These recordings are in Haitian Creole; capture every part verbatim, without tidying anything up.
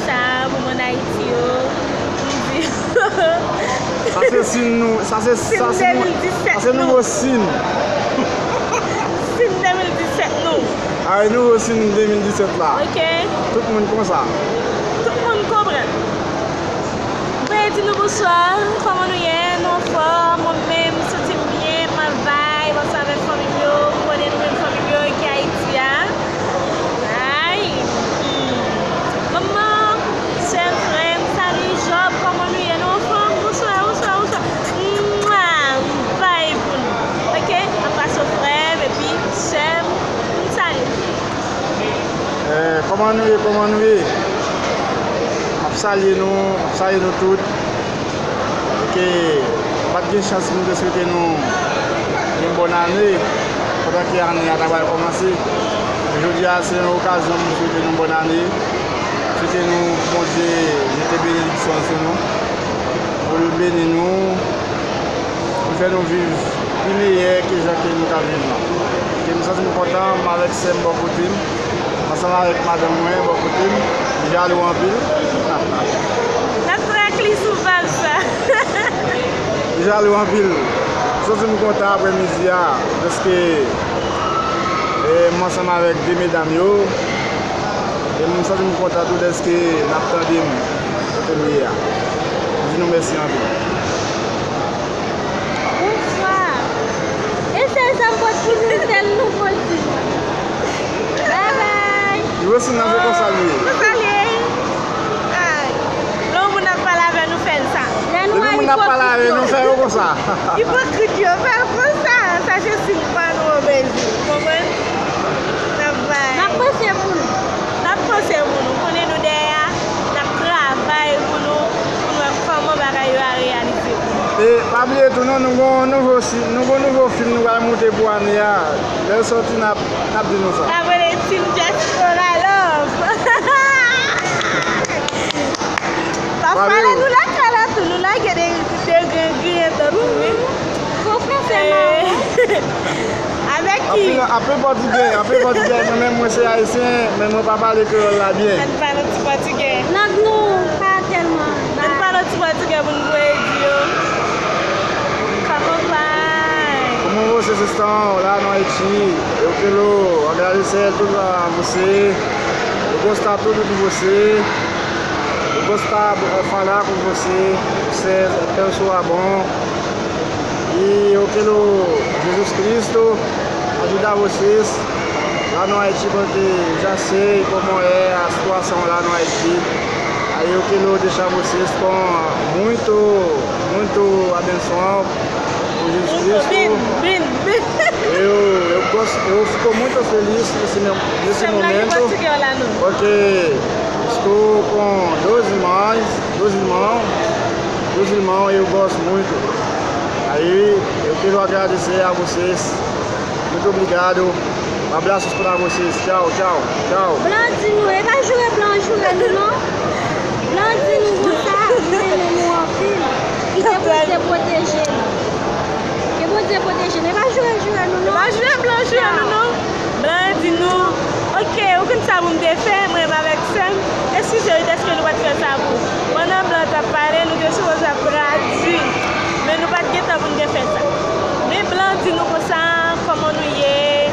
Sa pou moun Ayiti yo, m di. Sa se sin nou, sa se, sa se nou, sa se nouvo sin. Sin de mil disèt nou. A, e nouvo sin de mil disèt la. Ok. Tout moun konsa. Tout moun konprann. Mwen di nou bonswa, kòman nou ye? Nou anfòm? Mwen menm, m santi m byen, m anvay, m ansanm avèk fanmi m yo, m konnen nou menm fanmi m yo ki Ayiti a. Ay, hmm. Manman, sè m, frè m, salut, Job, kòman nou ye? Nou anfòm? Bonswa, bonswa, bonswa. Mwa, m bay pou nou. Ok, anbraso frè m epi sè m, m salye nou. Eh, kòman nou ye? Kòman nou ye? M ap salye nou, m ap salye nou tout. Ke m pa t gen chans pou m te swete nou yon bòn ane, pandan ke ane a ta pral kòmanse. Men jodi a, se yon okazyon pou m swete nou bòn ane, swete nou pou Bondye jete benediksyon l sou nou, pou l beni nou, pou l fè nou viv pi meyè ke jan ke nou ka viv la. Ke m santi m kontan, m avèk sè m bò kote m. Ansanm avèk madanm mwen bò kote m, li jalou anpil. N ap trak li sou baz sa. Li jalou anpil. M santi m kontan aprè midi a, dèske, e, m ansanm avèk de medam yo. E m santi m kontan tou dèske n ap tande m kote m ye a. M di nou mèsi anpil. Bonswa. E sèl sa m pot pou nou, sèl nou pot di. Babay. Yo, si nan se konsa l ye. Konsa l ye. Ay. Lè yon moun ap pale avè nou, fè l sa. Lè nou depi moun ap pale avè nou, fè yo konsa. Ipokrit yo, fè l konsa. Sa se sin pa nou, obezi. Ou konprann? N ap bay. N ap panse pou nou. N ap panse pou nou. Konnen nou dèyè a, n ap travay pou nou, pou nou wè kòman bagay yo a reyalize pou nou. E pa bliye tou non, nou gon nouvo si-, nou gon nouvo fim nou pral moute pou ane a. Lè l sòti, n ap, n ap di nou sa. N ap rele Team Diaspora Love. Pafwa lè nou lakay la tou, nou lage de, de grenn griyen dan tou, wi. Fò fransè mawon. Avèk ki? Anpil, anpil pòtigè, anpil pòtigè. Mwen menm, mwen se ayisyen, men mwen pa pale kreyòl la byen. Ann pale ti pòtigè. Lang nou pa tèlman ba. Ann pale ti pòtigè pou n voye di yo. Kòman w bay? Como vocês estão lá no Haiti? Eu quero agradecer tudo a você. Eu gostar tudo de você. Eu gostar de falar com você. Você é uma pessoa bom. E eu quero Jesus Cristo ajudar vocês lá no Haiti, porque já sei como é a situação lá no Haiti. Aí eu quero deixar vocês com muito, muito abençoado por Jesus Cristo. Eu, eu gosto, eu fico muito feliz nesse, meu- nesse momento, porque estou com dois irmãos, dois irmãos, dois irmãos, eu gosto muito. Aí eu quero agradecer a vocês. Muito obrigado. Um abraço pra vocês. Tchau, tchau, tchau. Blan di nou, e pa joure blan joure nou non. Blan di nou konsa, li renmen nou anpil. Ke Bondye pwoteje nou. Ke Bondye pwoteje nou. E pa joure joure nou non. E pa joure blan joure nou non. Blan di nou, ok, ou konn sa pou m te fè, mwen menm avèk sè m. Eskize wi, dèske nou pa t fè sa pou ou. Pandan blan t ap pale, nou te sipoze ap tradui. Men nou pa t gen tan pou n te fè sa. Men blan di nou konsa, kòman nou ye?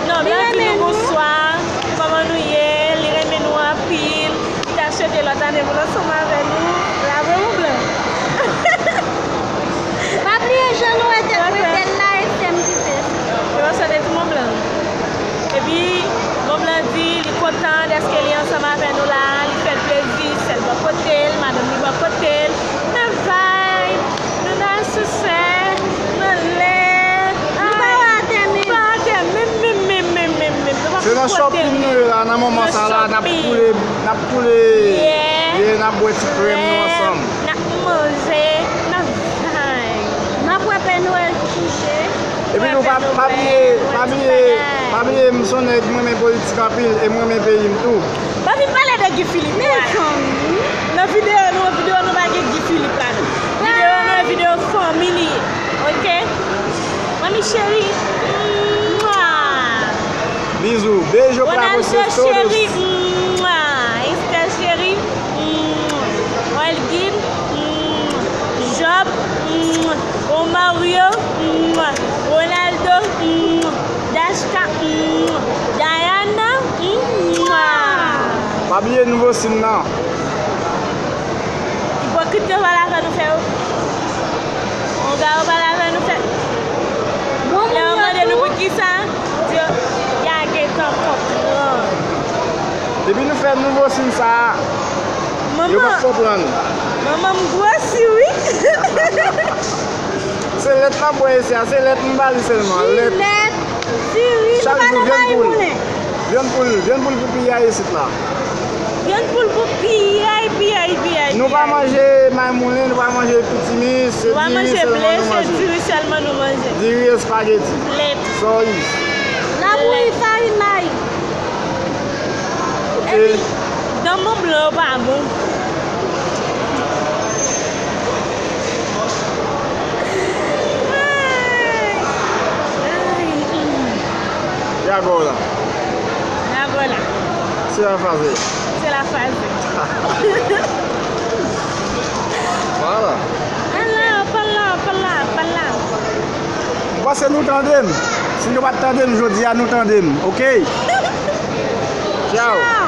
Non, blan di nou bonswa, kòman nou ye? Li renmen nou anpil. Li ta swete lòt ane pou l ansanm avè nou. Lave yon blan. Pa bliye jan nou entèprete l la, e sè m ki fè sa. Yo, sa te ti Mont Blanc. Epi, Mont Blanc di li kontan dèske li ansanm avè nou la, li fè l plezi, sè l bò kote l, madanm li bò kote l. N ap vibe, nou nan ascensè, nan lè. Nou pa wè atè menm. Pa atè menm, menm, menm, menm, menm, menm. Nou pa kote l menm. Se nan shopping nou ye la, nan moman sa la, n ap koule, n ap koule byen, n ap bwè ti krèm nou ansanm. N ap manje, n ap vibe. N ap wè Pè Nwèl ki kouche. Epi nou pa, pa bliye, pa bliye, pa bliye, m se yon nèg, m renmen politik anpil e m renmen peyi m tou. Pa vin pale de Guy Philippe, mezanmi. Nan videyo nou, videyo nou pa gen Guy Philippe ladan. Videyo nou, videyo fanmi li ye. Ok? Manmi cheri. Mwah. Bizou, beijo pra vocês todos. Ronaldo cheri. Mwah. Esther cheri. Mario, mwa. Ronaldo, mwa. Dashka, mwa. Diana, mwa. Pa bliye nouvo sim nan. Ipokrit yo pa la fè nou fè yo. Onga yo pa la fè nou fè. Lè yo mande nou pou kisa, di yo, y a gentan konprann. Depi nou fè nouvo sim sa a, yo p ap konprann. Manman m gwosi wi. Se lèt m ap bwè isi a, se lèt m ba li sèlman. Lèt. Chak jou vyann poul. Vyann poul, vyann poul pou piyay isit la. Vyann poul pou piyay, piyay, piyay. Nou pa manje maymoulen, nou pa manje pitimi, se diri sèlman nou manje. Diri sèlman nou manje. Diri, espageti. Lèt. Sòs. Labouyi, farin, mayi. Ok. Epi, dan manm lan yo pa bon. Ay, ay, mm. Yagò la. Yagò la. Se la faze. Se la faze. Vwala. Pala, pala, pala, pala. M panse nou tande m. Si nou pa t tande m jodi a, nou tande m, oke? Tchao.